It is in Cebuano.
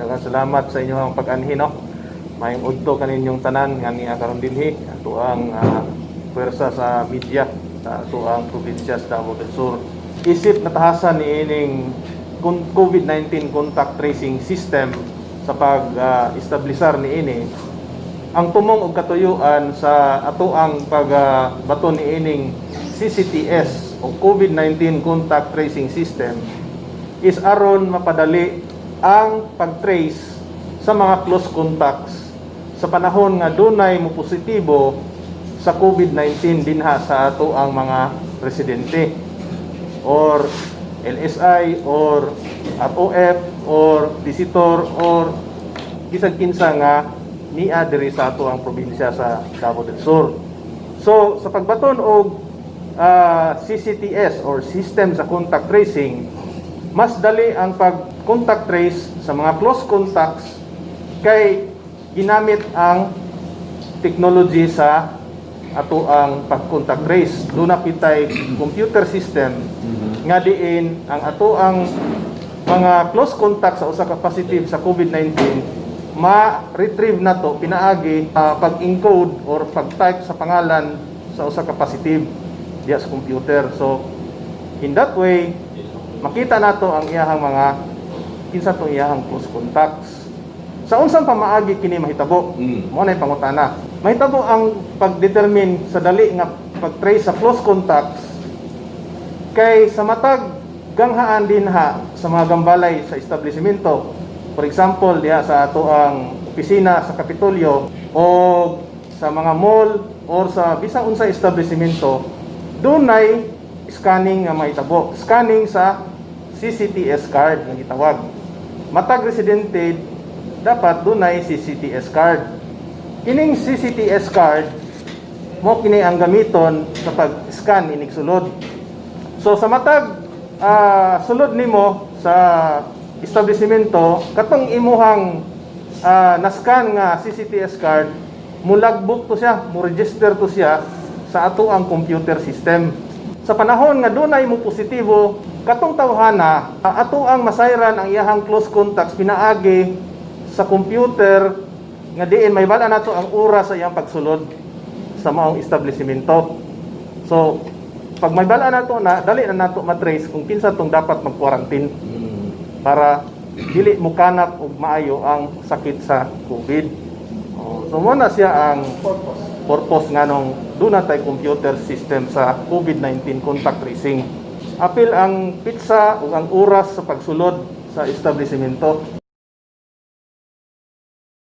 Daghang salamat sa inyong pag-anhi, no. Maayong udto kaninyong tanan nga nia karon dinhi atoang puwersa sa media sa atoang probinsya sa Davao del Sur. Isip natahasan niining COVID-19 contact tracing system sa pag-establisar niini, ang tumong og katuyuan sa atoang pagbaton niining CCTS o COVID-19 contact tracing system is aron mapadali ang pag-trace sa mga close contacts sa panahon nga dunay mo positibo sa COVID-19 dinha sa ato ang mga residente or LSI or ROF or visitor or bisag kinsa nga nia diri sa ato ang probinsya sa Davao del Sur. So sa pagbaton og CCTS or system sa contact tracing, mas dali ang pag-contact trace sa mga close contacts kay ginamit ang technology sa ato ang pag-contact trace. Duna kitay computer system nga diin ang ato ang mga close contact sa usa ka positive sa COVID-19 ma-retrieve nato pinaagi pag-encode or pag-type sa pangalan sa usa ka positive diya sa computer. So in that way, makita nato ang iyahang mga kinsa tong iyahang close contacts. Sa unsang pamaagi kini mahitabo? Mao na pangutana. Mahitabo ang pag-determine sa dali nga pag-trace sa close contacts kay sa matag ganghaan dinha sa mga gambalay sa establishmento. For example, diha sa ato ang opisina sa Kapitolyo o sa mga mall or sa bisang unsa establishmento, dunay scanning nga mahitabo. Scanning sa CCTS card nga gitawag. Matag residente dapat dunay CCTS card. Kining CCTS card mo kini ang gamiton sa pag-scan inig sulod. So sa matag sulod nimo sa establishmento, katong imuhang na-scan nga CCTS card, mulagbok to siya, mo register to siya sa ato ang computer system. Sa panahon nga dunay mo positibo, katong tawhana, ato ang masayran ang iyahang close contacts pinaagi sa computer nga diin may bala nato ang oras sa iyang pagsulod sa maong establishmento. So, pag may bala nato na, dali na nato matrace kung kinsa tong dapat mag-quarantine para dili mukanap og maayo ang sakit sa COVID. Oh, so mo na siya ang Purpose. Purpose nganong duna tay computer system sa COVID-19 contact tracing. Apil ang petsa ug ang oras sa pagsulod sa establishmento.